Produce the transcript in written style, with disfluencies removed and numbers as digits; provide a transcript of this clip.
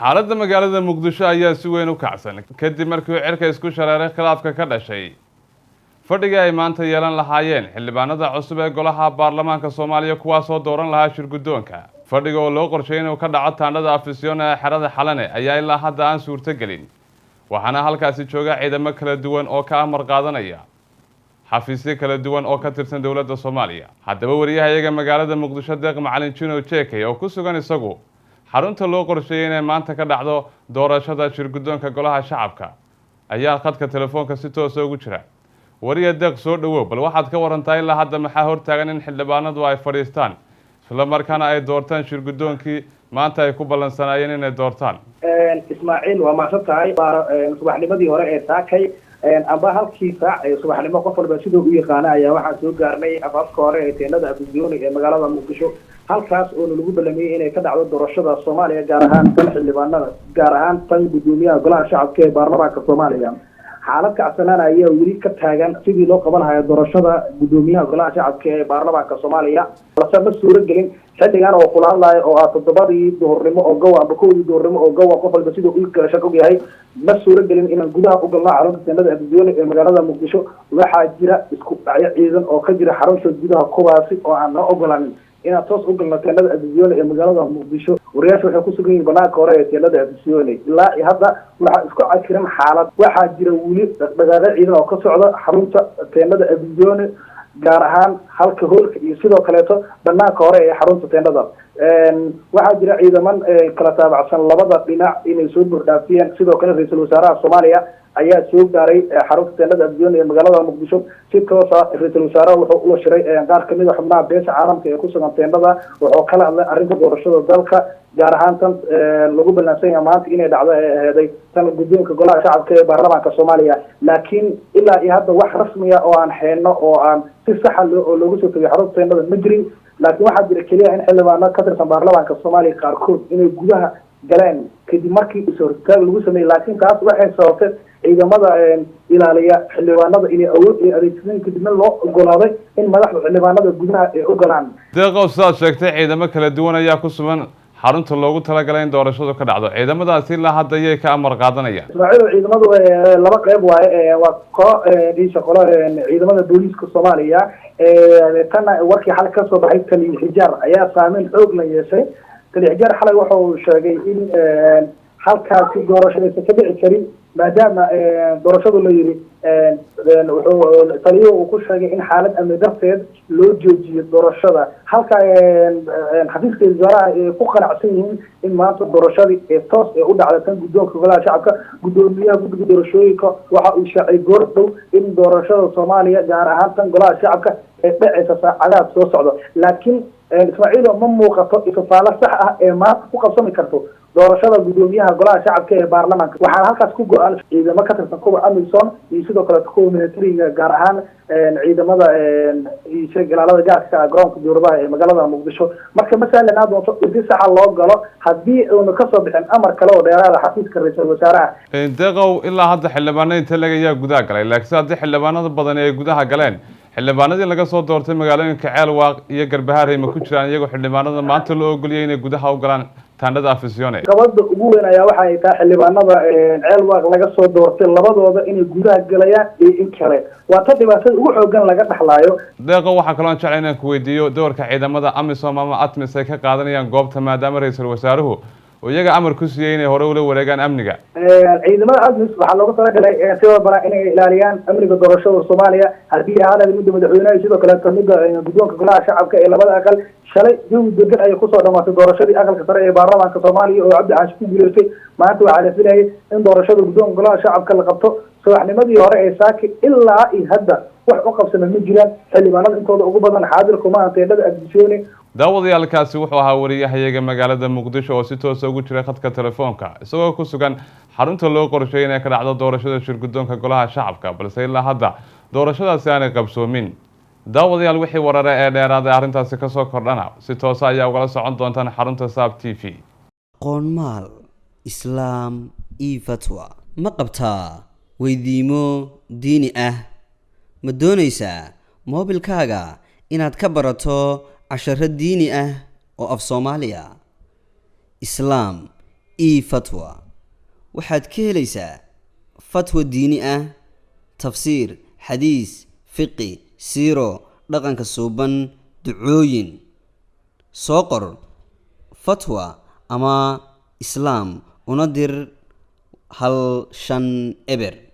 Xaaladda magaalada Muqdisho ayaa si weyn u kacsan kadib markii uu cirka isku shareeray khilaafka ka dhashay fadhigii ay maanta yeelan lahaayeen xildhibaanada cusub ee golaha baarlamaanka Soomaaliya, kuwaasoo dooran lahaa shirguddoonka. Fadhiga oo loo qorsheeyay inuu ka dhaco taandhada Afisyoona ee xerada Xalane ayaa ilaa hadda aan suurtogelin, waxaana halkaasi jooga ciidamo kala duwan oo ka amar qaadanaya xafiisyo kala duwan oo ka tirsan dowladda Soomaaliya. Haddaba, wariyahayaga magaalada Muqdisho, Deeq Macalin Jino Jekey, oo ku sugan isagu xarunta loo qorsheeyay inay maanta ka dhacdo doorashada shirguddoonka golaha shacabka, ayaa khadka telefoonka si toosa ugu jira. Wariya Deeq, soo dhowow. Bal waxaad ka warantaa ilaa hadda maxaa hortaagan in xildhibaanadu ay fadhiistaan, isla markaana ay doortaan shirguddoonkii maanta ay ku ballansanaayeen inay doortaan? Ismaaciil, waa mahadsan tahay. Subaxnimadii hore ee saakay amba halkii saac ee subaxnimo, qof walba sidoo u yaqaana, ayaa waxaan soo gaarnay afaafka hore ee teenada Abusyooni ee magaalada Muqdisho, halkaas oona lagu ballamiyey inay ka dhacdo doorashada Soomaaliya, gaar ahaan tan xildhibaanada, gaar ahaan tan guddoomiyaha golaha shacabka ee baarlamaanka Soomaaliya. Xaalad kacsanaan ayaa weli ka taagan sidii loo qaban lahayo doorashada guddoomiyaha golaha shacabka ee baarlamaanka Soomaaliya, balse ma suuro gelin. Xilligan oo kula hadlayo oo ah 7-dii duhurnimo oo gowa amba 1-dii duhurnimo oo gowa, qof walba siduu u kala shak og yahay, ma suuro gelin inaan gudaha u galno xarunta teenada Abusyooni ee magaalada Muqdisho. Waxaa jira isku dhacyo ciidan oo ka jira xarunta gudaha, kuwaasi oo aan noo ogolaanin inaan toos u galno teenada Abusyooni ee magaalada Muqdisho. Wariyaasha waxay ku sugan yihiin banaanka hore ee teenada Abusyooni. Ilaa iyo hadda waxaa isku cakiran xaalad. Waxaa jira weli dhaqdhaqaaqyo ciidan oo ka socda xarunta teenada Abusyooni, gaar ahaan halka hoolka iyo sidoo kaleeto banaanka hore ee xarunta teenada. Waxaa jira ciidaman kala taabacsan labada dhinac inay soo buuxdhaafiyeen. Sidoo kale, ra-iisul wasaaraha Soomaaliya ayaa soo gaaray xarunta teenada Abusyooni ee magaalada Muqdisho. Si toosa ra-iisul wasaaraha wuxuu ula shiray qaar kamid a xubnaha beesha caalamka ee ku sugan teendada. Wuxuu kala hadlay arrinta doorashada dalka, gaar ahaan tan lagu ballansan yahay maanta inay dhacdo ee aheeday tan guddoonka golaha shacabka ee baarlamaanka Soomaaliya. Laakiin ilaa iyo hadda wax rasmiya oo aan xeenno oo aan si saxa oo loogu soo tegay xarunta teendada ma jirin. Laakiin waxaa jira keliya in xildhibaano ka tirsan baarlamaanka Soomaaliya qaarkood inay gudaha galeen kadib markii is-hortaag lagu sameeyey. Laakiin taas waxay sababtay ciidamada ilaaliya xildhibaanada inay awood ay adeegsadeen, kadibna loo ogolaaday in madaxda xildhibaanada gudaha ay ogolaan. Deeqow, sidaad sheegtay, ciidamo kala duwan ayaa ku sugan xarunta loogu talagalay in doorashadu ka dhacdo. Ciidamadaasi ilaa hadda ayay ka amar qaadanayaan? Ismaaciil, ciidamadu laba qeyb waaye. Waa qolo dhiisha qolo ciidamada booliiska Soomaaliya. Tanna warkii xalay kasoo baxay taliye Xijaar ayaa saameyn xoog la yeeshay. Taliye Xijaar xalay waxa uu sheegay in halkaasi doorasho aysan ka dhici karin, maadaama doorashadu la yiri, wuxuu taliyuhu uu ku sheegay in xaalad amni darteed loo joojiyo doorashada, halka xafiiska wasaaraha ay ku qanacsan yihiin in maanta doorashadii ee toos ee u dhacday tan guddoonka golaha shacabka. Guddoomiyaha guddiga doorashooyinka waxa uu shaacay goor dhow in doorashada Soomaaliya, gaar ahaan tan golaha shacabka, ee dhacaysa saacadaha soo socda. Laakiin, Ismaaciilo, ma muuqato ifafaalo sax ah ee maanta ku qabsami karto doorashada guddoomiyaha golaha shacabka ee baarlamaanka. Waxaana halkaas ku go-an ciidamo ka tirsan kuwa AMISOM iyo sidoo kale kuwa militariga, gaar ahaan ciidamada ilaalada gaarka garoonka dowladaha ee magaalada Muqdisho. Marka ma sahlanaa doonto in si saxa loo galo haddii uuna kasoo bixin amar kale oo dheeraada xafiiska ra-iisul wasaaraha. Deeqow, ilaa hadda xildhibaano inta leg ayaa gudaha galay? Laakiinse haddii xildhibaanada badani ay gudaha galeen, xildhibaanadii laga soo doortay magaalooyinka Ceelwaaq iyo Garbahaarey ma ku jiraan iyagoo xildhibaanada maanta loo ogoliyay inay gudaha u galaan taandhada Afisyoone? Qabada ugu weyn ayaa waxa ay tahay xildhibaanada Ceelwaaq laga soo doortay labadooda inay gudaha galayaan iyo in kale. Waa ta dhibaatada ugu xoogan laga dhexlaayo. Deeqo, waxaa kaloo aan jeclay inaan ku weydiiyo doorka ciidamada AMISOM ama ATMIS ay ka qaadanayaan goobta, maadaama ra-iisul wasaaruhu oo iyaga amar ku siiyey inay hore ula wareegaan amniga. Ciidamada ATMIS waxaa loogu talagalay sidoo bana inay ilaaliyaan amniga doorashada Soomaaliya, haddii ahaanada midda madaxweynaha iyo sidoo kaleeto midda guddoonka golaha shacabka ee labada aqal. Shalay jawi degan ayay kusoo dhamaatay doorashadii aqalka sare ee baarlamaanka Soomaaliya oo Cabdi Xaashi ku guuleystay. Maanta waxaa la filayay in doorashada guddoonka golaha shacabka la qabto. Subaxnimadii hore ee saaki ilaa iyo hadda wax u qabsama ma jiraan. Xildhibaanada intooda ugu badan xaadir kuma teendhada Abdisyooni. Daawadayaalkaasi wuxuu ahaa wariyahayaga magaalada Muqdisho oo si toosa ugu jiray khadka telefoonka, isagoo ku sugan xarunta loo qorsheeyay inay ka dhacdo doorashada shirguddoonka golaha shacabka, balse ilaa hadda doorashadaasi aanay qabsoomin. Daawadayaal, wixii warare ee dheeraaday arrintaasi kasoo kordhana si toosa ayaa ugala socon doontaan xarunta Saab TV. Qoonmaal Islaam io fatwa ma qabtaa weydiimo diini ah? Ma doonaysaa moobilkaaga inaad ka barato casharo diini ah oo af Soomaaliya? Islaam. E Fatwa. Waxaad ka helaysaa fatwa diini ah, tafsiir, xadiis, fiqi, siiro, dhaqanka suuban, ducooyin. Soo qor fatwa ama Islaam una dir 150.